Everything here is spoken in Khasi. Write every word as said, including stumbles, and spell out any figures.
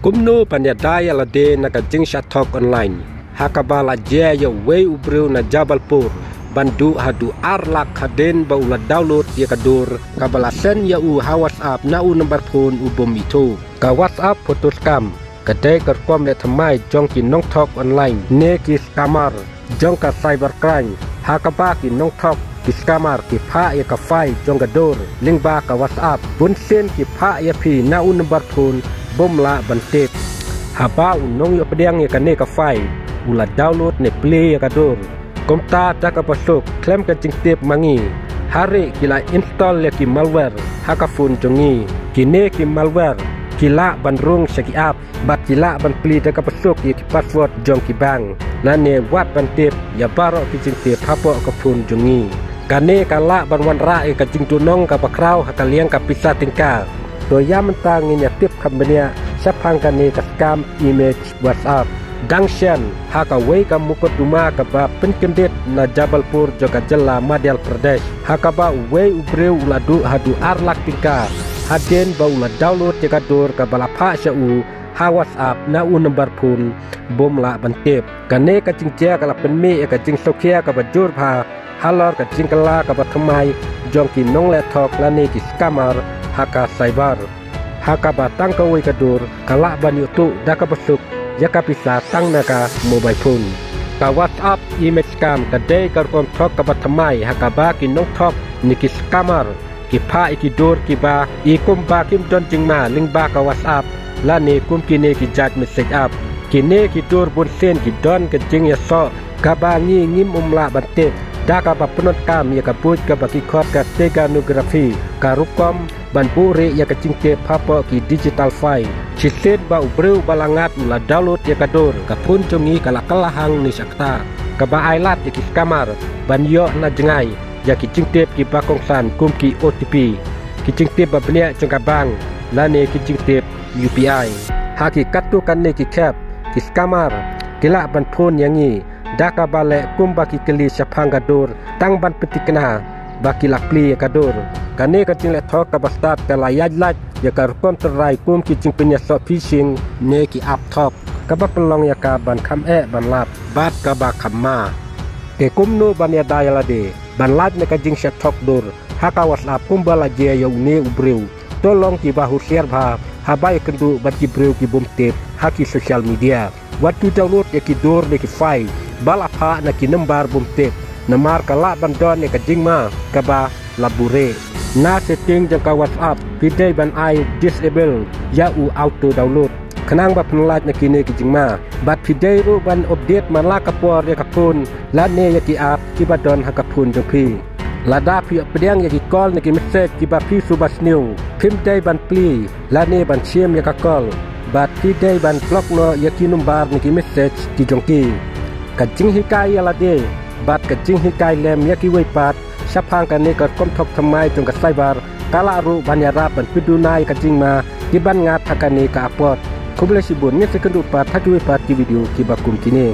Kumno ban ïada ïa lade na ka jingshah thok online? Ha kaba la jia ïa uwei u briew na Jabalpur ban duh haduh ar lak hadien ba u la download ïa ka dur kaba la send ïa u ha WhatsApp na u number phone u bym ithuh. Ka WhatsApp photo scam ka dei ka rukom leh thymmai jong ki nongthok online ne ki scammer jong ka cyber crime, ha kaba ki nongthok ki scammer ki phah ïa ka file jong ka dur lyngba ka WhatsApp. Bun sien ki phah ïa phi na u number phone bym lah ban tip. Haba u nongïoh pdiang ïa kane ka file u la download ne plie ïa ka dur, kumta da kaba suk khlem ka jingtip ma ngi, ha rieh ki la install ïa ki malware ha ka phone jong ngi. Kine ki malware ki lah ban rung sha ki app bad ki lah ban plie da kaba suk ïa ki password jong ki bank, lane wat ban tip ïa baroh ki jingtip hapoh ka phone jong ngi. Kane ka lah ban wanrah ïa ka jingduhnong kaba khraw ha ka liang ka pisa tyngka. To ïa mynta ngin ïa tip kham bniah shaphang kane ka scam image WhatsApp. Dang shen ha kawei ka mukotduma kaba pynkyndit na Jabalpur jong ka jylla Madhya Pradesh, ha kaba uwei u briew u la duh haduh ar lak tyngka hadien ba u la download ïa ka dur kaba la phah sha u ha WhatsApp na u number phone bym lah ban tip. Kane ka jingjia ka la pynmih ïa ka jingsngewkhia kaba jur bha halor ka jingkylla kaba thymmai jong ki nongleh thok lane ki scammer ha ka cyber, ha kaba tang kawei ka dur ka lah ban ïoh tuh da kaba suk ïa ka pisa tang na ka mobile phone. Ka WhatsApp image scam ka dei ka rukom thok kaba thymmai ha kaba ki nongthok ne ki scammer ki phah ïa ki dur kiba i kumba kim don jingma lyngba ka WhatsApp lane kum kine ki jait message app. Kine ki dur bun sien ki don ka jingïasoh kaba ngi ngim um lah ban tip da kaba pyndonkam ïa ka buit kaba ki khot ka steganography, ka rukom ban buhrieh ïa ka jingtip hapoh ki digital file. Shisien ba u briew ba la ngat u la download ïa ka dur, ka phone jong ngi ka la kylla hang ne sha kata, kaba ai lad ïa ki scammer ban ïoh na jngai ïa ki jingtip kiba kongsan kum ki O T P, ki jingtip ba bniah jong ka bank lane ki jingtip U P I. Ha ki katto katne ki khep ki scammer ki lah ban phone ïa ngi da kaba leh kumba ki kylli shaphang ka dur tang ban pynthikna ba ki la plie ïa ka dur. Kane ka jingleh thok kaba stad ka la ïaid lait ïa ka rukom tynrai kum ki jingpynïasoh phishing ne ki app thok, kaba pynlong ïa ka ban kham eh ban lap bad kaba kham ma. Te kumno ban ïada ïa lade ban lait na ka jingshah thok dur ha ka WhatsApp kumba la jia ïa une u briew? To long kiba husiar bha haba ïakynduh bad ki briew ki bym tip ha ki social media. Wat ju download ïa ki dur ne ki file ba la phah na ki number bym tip, namar ka lah ban don ïa ka jingma kaba la buhrieh. Na setting jong ka WhatsApp phi dei ban ai disable ïa u auto download khnang ba phin lait na kine ki jingma. Bad phi dei ruh ban update man la ka por ïa ka phone lane ïa ki app kiba don ha ka phone jong phi. Lada phi ïoh pdiang ïa ki call ne ki message kiba phi shu ba sniew, phim dei ban plie lane ban shim ïa ka call. Bad phi dei ban block noh ïa ki number ne ki message ki jong ki. Ka jinghikai ïa lade bad ka jinghikai lem ïa kiwei pat shaphang kane ka rukom thok thymmai jong ka cyber ka lah ruh ban ïarap ban pynduna ïa ka jingma kiban ngat ha kane ka apot. Khublei shibun, ngin sa ïakynduh pat ha kiwei pat ki video kiba kum kine.